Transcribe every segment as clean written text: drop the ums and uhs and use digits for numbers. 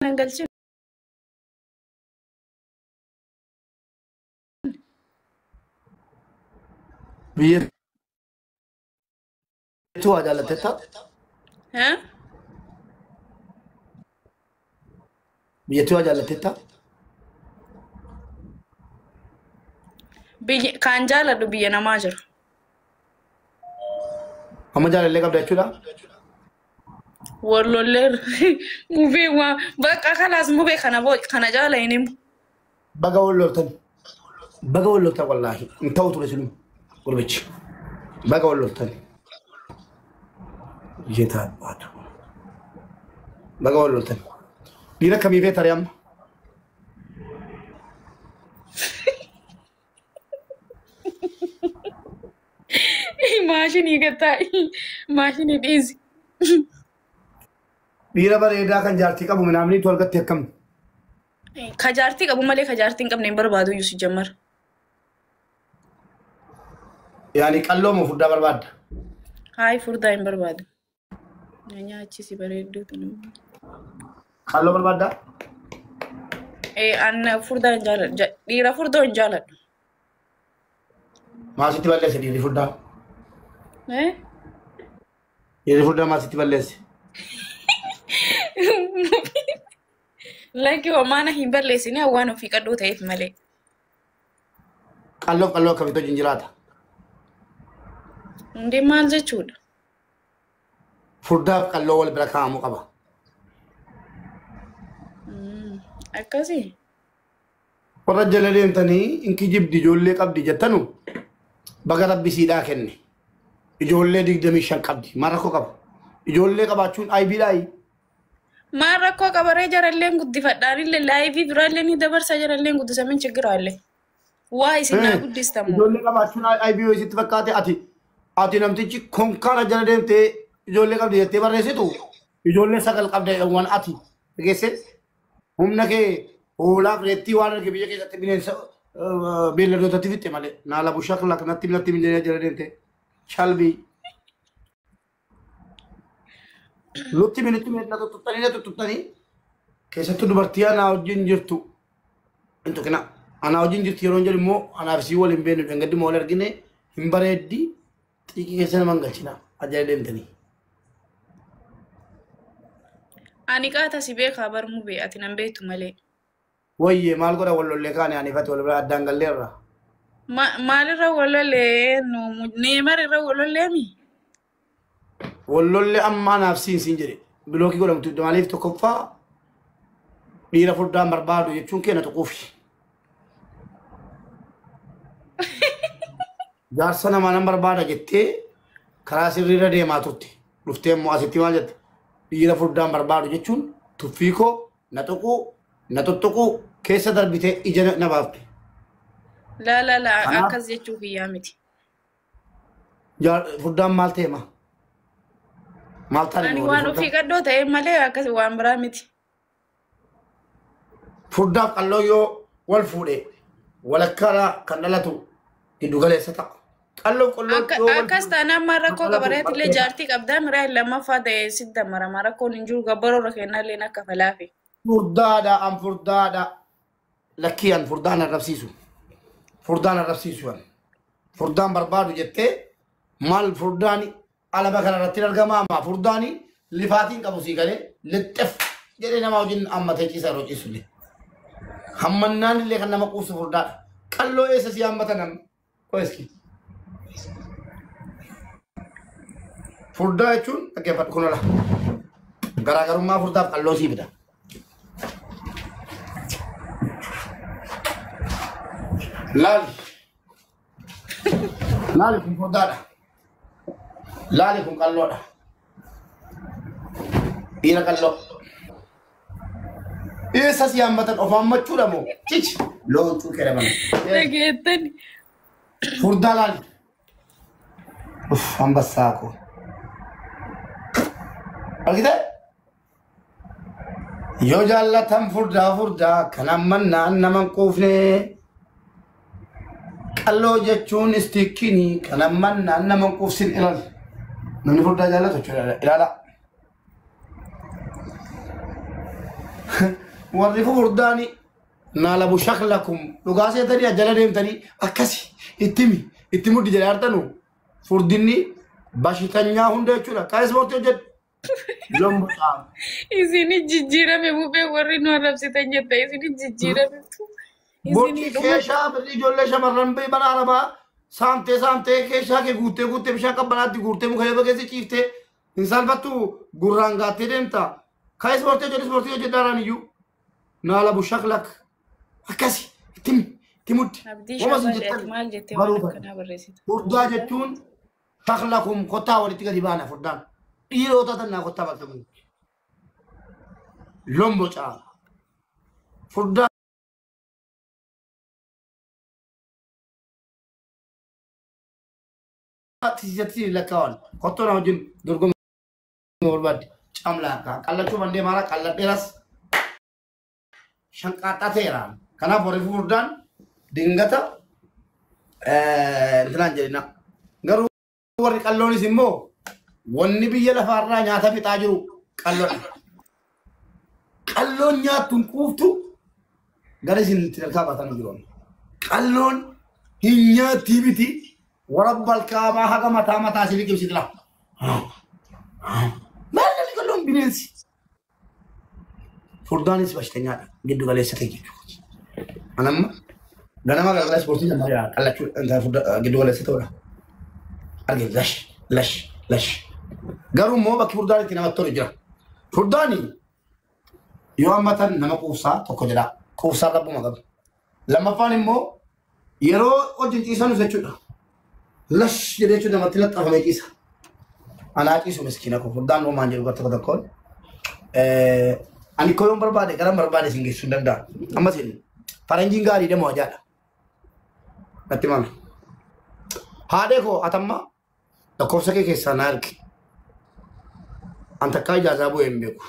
Nan galchin. Biyyattuu waa jaallattetta? Haa? Biyyattuu waa jaallattetta? Biyya kan jaaladhu biyya namaa jira. Amma jaalallee qabda jechuudha? Wallolleer mubee waa bakka kalaas mubee kana boo kana jaala hin himu. Baga wal loltan. Baga wal loltan wallaahi. Hin ta'u ture siluma. Gurbichi. Baga wal loltan. Ishee taatu. Baga wal loltan. Dhiira akkamii feeta ree amma? Maashinii gattaa'i. Maashinii dhiisi. Dhiira bareedaa kan jaartii qabu minaaminiitu argatte akkam? Ka jaartii qabu malee ka jaartii hin qabne hin barbaadu iyyuu si jammar. Yaani qalloo moo furdaa barbaadda? Hayi furdaa hin barbaadu. Na nyaachisi bareedduutu nama. Qalloo barbaaddaa? An furdaa hin jaaladhu. Dhiira furdoo hin jaaladhu. Maal sitti balleesse dhiirri furdaa? Eh? Dhiirri furdaa maal sitti balleesse? Lakki homaana hin balleessine waan ofii qadhuu ta'eef malee. Qalloof qalloo akkamitti wajjin jiraata? Hundee maal jechuudha? Furdaaf qalloo wal bira kaa'amuu qaba. Akkasii. Warra jala deemtanii hin kijibdi ijoollee qabdi jettanu baga rabbi siidhaa kenne. Ijoollee 25 qabdi. Maal rakkoo qaba? Ijoollee qabaachuun aybiidhaayi. Maal rakkoo qabaree jaralleen guddifadhaanillee laayivii biraallee ni dabarsa jaralleen guddisamin chiggiraallee. Waa isin naa guddistamoo. Ijoollee qabaachuun aybii yoo isitti fakkaate ati namtichi konkaana jala deemtee ijoollee qabdi jettee barreessitu ijoollee 9 qabda waan ati dhageesse humna kee hoolaaf reettii waan arge biyya keessatti bineensa beelladootatti fixxe malee naala bushaklak natti natti minjee jala deemte shalbii. Nutti minutti na tuttuttanii na tuttuttanii keessattuu dubartii anaa wajjin jirtu hin tuqina. Anaa wajjin jirti yeroo jedhu immoo anaaf isii wal hin beeknu dhangaddi wal argine hin bareeddi xiiqii keessa nama hin galchina ajaa'iba deemtanii. Ani qaata si beekaa bar mubee ati nan beektu malee. Wayyee maal godha wal lollee kaane anifati wal bira addaan galleerra. Maalirra wal lollee neemar irra wal lolleemi? Wal lollee amma anaaf siin siin jedhe bilookii godhamtu maaliif tokkoffaa dhiira furdaan barbaadu jechuun keenya tuquufi. Jaarsa namaa nan barbaada jettee karaa sirriirra deemaa turte. Dhuftee immoo asitti maal jette? Dhiira furdaan barbaadu jechuun tuffii koo na tuquu na tuttuquu keessa darbitee ija na baafte. La la la akkas jechuu kiyyaa miti. Furdaan maal ta'e ma? Maal taane Ani waan ofii qadhoo ta'e malee akkas waan biraa miti. Furdaaf qalloo yoo wal fuudhe walakkaadhaa kan dhalatu giddu galeessa ta'a. Qalloo qalloo yoo wal Akkas taanaan maal rakkoo qabareetillee jaartii qabdaa miraa lammaffaa ta'e sitti damarama rakkoon hin jiru gabbaroo irra kennallee akka falaafi. Furdaadha an furdaadha. Lakkii an furdaan arrabsiisu. Furdaan arrabsiisu an. Furdaan barbaadu jettee maal furdaani alaba kanarratti argamaa amma furdaani lifaatiin qabu sii galee lixxef jedhee nama wajjin hammatee ciisa yeroo ciisullee. Hammannaan illee kan nama quufsu furdaadha. Qalloo eessa si hammatan amma? Qo'eski. Furdaa jechuun dhaggeeffadhu kun ola. Garaagarummaa furdaaf qalloo sii fida. Laali. Laali kun furdaadha. Laali kun qalloodha. Dhiira qalloo. Eessa si hammatan of hammachuudha moo? Cichi. Loon cuuqee dhabame. Dhageettani. Furdaa laali. Uff ambassaa koo. Argitee? Yoo jaallatan furdaa furdaa kan hammannaan nama hin quufne. Qalloo jechuun istiikkinii kan hammannaan nama hin quufsin ilaali. Namni furdaa jaallatu jechuudha ilaala. Warri furdaani naalabu shaklakum dhugaa seetanii ajjala deemtanii akkasi ittimi itti muddi jedhee artanu furdinni bashitanyaa hunda jechuudha. Kan ispoortii hojjedhu. Lombo caama. Isini jijjiirame mubee warri nu arrabsitan jetta isini jijjiirame. Boci Isini dhuma keeshaa ijoollee shamarran mana arabaa saamtee saamtee keeshaa kee guuttee guuttee bishaan qabbanaatti guurtee muka eeba keessa ciiftee hin salphattu gurraan gaattee deemta. Kan ispoortii hojjedhu ispoortii hojjedhaaraan iyyuu naalabu shaklak akkasi itti itti muddi. Abdii Wama isin shabash ati jettan maal jettee waan baruu bara. akkanaa barreessita? Furdaa jechuun shaklakum kottaa walitti gadi baana furdaan. Dhiirota tannaa kottaa bakka bu'u. Lombo caala. Furdaa tiisatti lakkaa'an. Kottoo na wajjin dorgommii barbaadde. Camlaa qallachuu mandee maara qalladheeras shanqaaxaa ta'eera. Kanaaf warri furdaan dingata intinaan jedhina. Garuu warri qalloonis immoo wanni biyya lafaarraa nyaata fixaa jiru qalloodha. Qalloon nyaattu hin quuftu gara isin itti dalkaa baatan jiru. Qalloon hin nyaattii miti warra balkaabaa haga mataa mataa isin liqimsiti laa. Maal namni qalloon bineensi? Furdaanis bashtanyaadha giddu galeessa ta'e jechuudha. Anamma ganama galgala ispoortii jammareera qallachuu giddu galeessa ta'uudha. Arge lash lash lash. Garuu immoo bakki furdaan itti namatti tolu jira. Furdaani yoo hammatan nama quufsaa tokko jedha. Quufsaa rabbuma qabu. Lammaffaan immoo yeroo wajjin ciisanus jechuudha. Lash jedhee jechuudha namatti laxxafamee ciisa. Anaa ciisu miskiina koo furdaan homaan jedhu gara tokko tokkoon. Ani koo yoon barbaade gara barbaade isin geessuu hin danda'a. Ammas faranjiin gaarii deemu ajaadha. Natti mame. Haadhee koo atamma lakkoofsa kee keessaa na argi. An takkaa ijaazaa bu'ee hin beeku.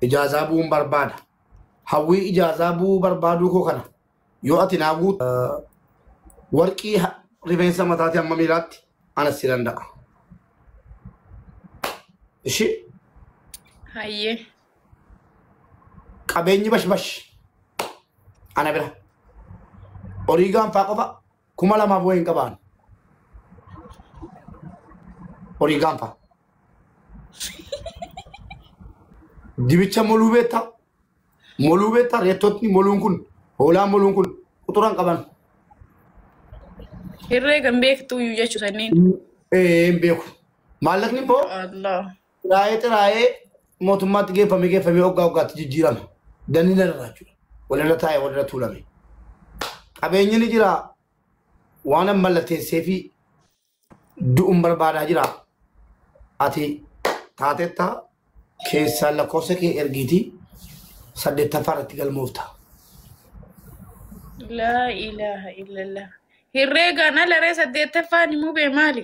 Ijaazaa bu'uun barbaada. Hawwii ijaazaa bu'uu barbaaduu koo kana yoo ati naa guutu warqii rifeensa mataatii hamma miilaatti anas si danda'a. Ishii Hayyee. Qabeenyi bashbash ana bira. Horii gaanfaa qofa 2000 bu'ee hin qabaan. Horii gaanfaa. Dibicha moluu beektaa? Moluu beektaa? Reettotni moluun kun hoolaan moluun kun quxuran qaban. Herreegan beektuu iyyuu jechuu sanniin. Ee hin beeku. Maallaqni immoo Allah. xiraa'ee xiraa'ee mootummaatti geeffamee geeffamee hoggaa hoggaatti jijjiirama. Danni narraa jechuudha. Walirra taa'ee walirra tuulame. Qabeenyi ni jira. Waan an mallatteessee fi du'uun barbaadaa jira. Ati taatettaa keessaa lakkoofsa kee ergiitii 8ffaa irratti galmoofta. Laa ilaaha illallah. Herreegaan ala ree 8ffaan himuu bee maali?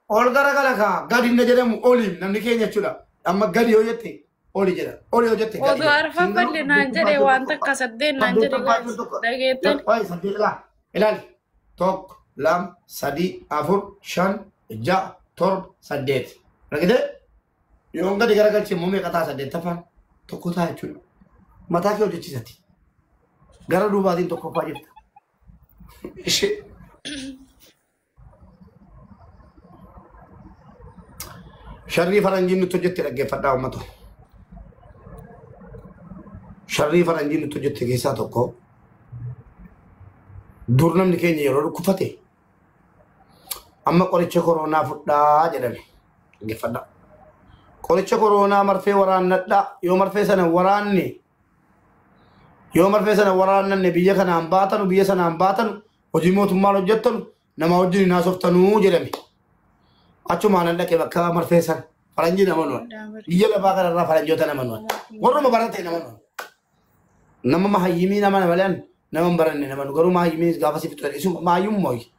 Ol garagala kaa gadi hin jedhamu oliin namni keenya jechuudha. Amma gadi yoo jette oli jedha. Oli yoo jette gadi Odoo jedha. arfaffalle naan jedhe waan takka 8 naan jedhe 8ffaa jechuun tokko. dhageettan. Waa'ee 8 laa. Ilaali. 1, 2, 3, 4, 5, 6, 7, 8. Argitee? Yoon gadi garagalche immoo meeqa ta'a 8ffaan? 1 ta'a jechuudha. Mataa kee hojjechiisati. Gara duubaatiin 1ffaa jirta. Ishee. Sharrii faranjiin nutti hojjette dhaggeeffadhaa uummata. Sharrii faranjiin nutti hojjette keessaa tokko dur namni keenya yeroo dhukkubfate amma qoricha koronaa fudhaa jedhame dhaggeeffadhaa. Qoricha koronaa marfee waraannadhaa yoo marfee sana waraanne yoo marfee sana waraannanne biyya kanaan baatanu biyya sanaan baatanu hojii mootummaan hojjettanu nama wajjin hin haasoftanuu jedhame. Achumaan an dhaqe bakka marfee sana faranjii nama nuwan. Biyya lafaa kanarraa faranjoota nama nuwan. Warruma barate nama nuwan. Nama mahayyimii nama malee nama hin baranne nama nu garuu mahayyimiinis gaafa si fixu isuma mahayyummaa hoyi.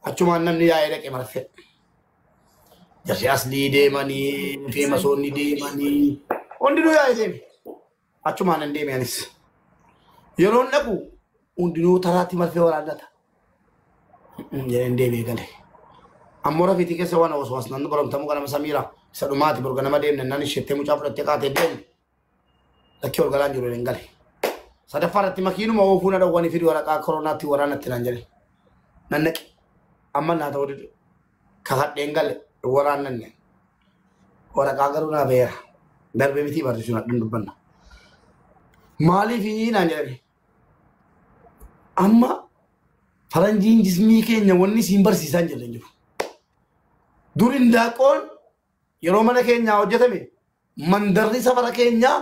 Achumaan namni yaa'ee dhaqe marfee. Jarri aslii deemanii feemasoonni deemanii hundinuu yaa'ee deeme. Achumaan nan deeme anis. Yeroon dhaqu hundinuu taraatti marfee waraannata. Jedheen deemee gale. Ammoo rafiitii keessa waan osoo as namni baramtamuu ganama samiira isa dhumaati borga nama deemne nan isheettee mucaa fudhattee kaatee deemne. Lakkii ol galaan jiru hin gale. Sadaffaa irratti makiinuma oofuu na dhowwanii fidi waraqaa koronaatti waraanatti naan jedhe. Nan naqe. Amma naa ta'uu dide. Kakadheen gale waraannanne. Waraqaa garuu naa beera. Darbee miti barsiisuun hadhan dubbanna. Maaliif naan jedhani? Amma faranjiin jismii keenya wanni siin barsiisaa hin jirre hin jiru. Dur indaaqoon yeroo mana keenyaa hojjetame mandarri safara keenyaa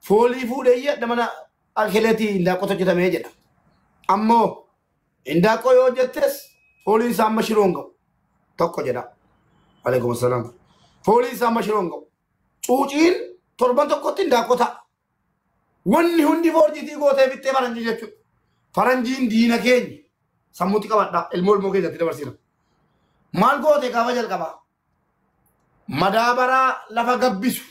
foolii fuudhee jedha mana akeleetii indaaqotu hojjetamee jedha. Ammoo indaaqoo yoo hojjettes fooliin isaa amma shiroo hin ga'u. Tokko jedha. Alaikum salaam. Fooliin isaa amma shiroo hin ga'u. Cuuciin torban tokkotti indaaqoo ta'a. Wanni hundi foorjitii gootee fixxee faranjii jechuudha. Faranjiin diina keenya sammuutti qabadha. Ilmoo ilmoo keessatti dabarsina. Maal goote gaafa jalqabaa? Madaabaraa lafa gabbisu.